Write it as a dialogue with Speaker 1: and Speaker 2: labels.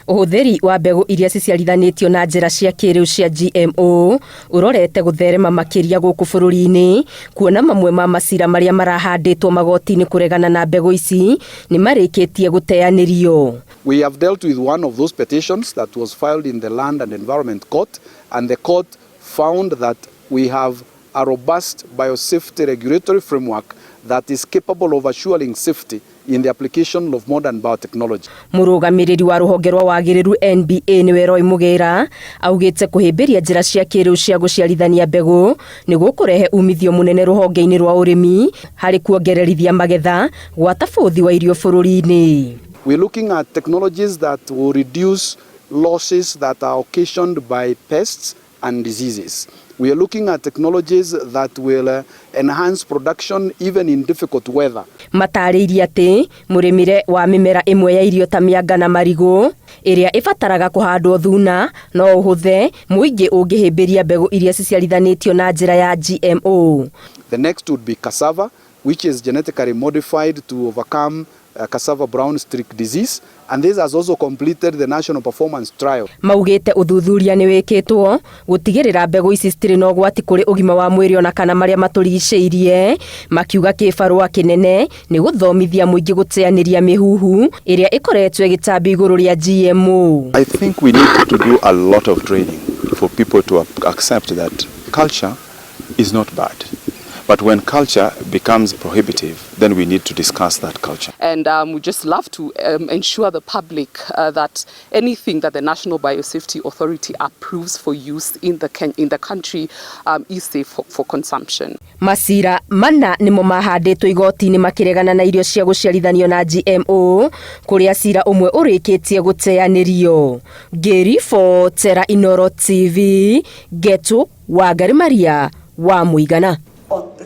Speaker 1: Ũhũthĩri wa mbegũ iria ciciarithanĩtio na njĩra cia kĩrĩu cia GMO ũrorete gũtherema makĩria gũkũ bũrũri-inĩ, kuona mamwe ma macira marĩa marahandĩtwo magoti-inĩ kũregana na mbegũ ici nĩ marĩkĩtie gũteanĩrio.
Speaker 2: We have dealt with one of those petitions that was filed in the Land and Environment Court, and the court found that we have a robust biosafety regulatory framework that is capable of assuring safety in the application of modern biotechnology.
Speaker 1: Mũrũgamĩrĩri wa rũhonge rwa wagĩrĩru NBA nĩwe Roy Mũgĩra augĩte kũhĩmbĩria njĩra cia kĩrĩu cia gũciarithania mbegũ nĩ gũkũrehe umithio mũnene rũhonge-inĩ rwa ũrĩmi harĩ kuongererithia magetha gwata bũthi wa irio bũrũri-inĩ.
Speaker 2: We're looking at technologies that will reduce losses that are occasioned by pests and diseases. We are looking at technologies that will enhance production even in difficult weather.
Speaker 1: Matarĩirie atĩ mũrĩmĩre wa mĩmera ĩmwe ya irio ta mĩanga na marigũ ĩrĩa ĩbataraga kũhandwo thuna no ũhũthe mũingĩ ũngĩhĩmbĩria mbegũ iria ciciarithanĩtio na njĩra ya GMO.
Speaker 2: The next would be cassava, which is genetically modified to overcome cassava brown streak disease, and this has also completed the national performance trial.
Speaker 1: Maugĩte ũthuthuria nĩ wĩkĩtwo gũtigĩrĩra mbegũ ici citirĩ na ũgwati kũrĩ ũgima wa mwĩrĩ ona kana marĩa matũrigicĩirie, makiuga kĩbarũa kĩnene nĩ gũthomithia mũingĩ gũteanĩria mĩhuhu ĩrĩa ĩkoretwo ĩgĩtambio igũrũ rĩa GMO.
Speaker 3: I think we need to do a lot of training for people to accept that culture is not bad. But when culture becomes prohibitive, then we need to discuss that culture.
Speaker 4: And we just love to ensure the public that anything that the National Biosafety Authority approves for use in the country is safe for consumption.
Speaker 1: Macira mana nĩmo mahandĩtwo igoti-inĩ makĩregana na irio cia gũciarithanio na GMO, kũrĩa cira ũmwe ũrĩkĩtie gũteanĩrio. Ngĩribotera Inoro TV, Ngetu Wangari Maria wa Mũigana.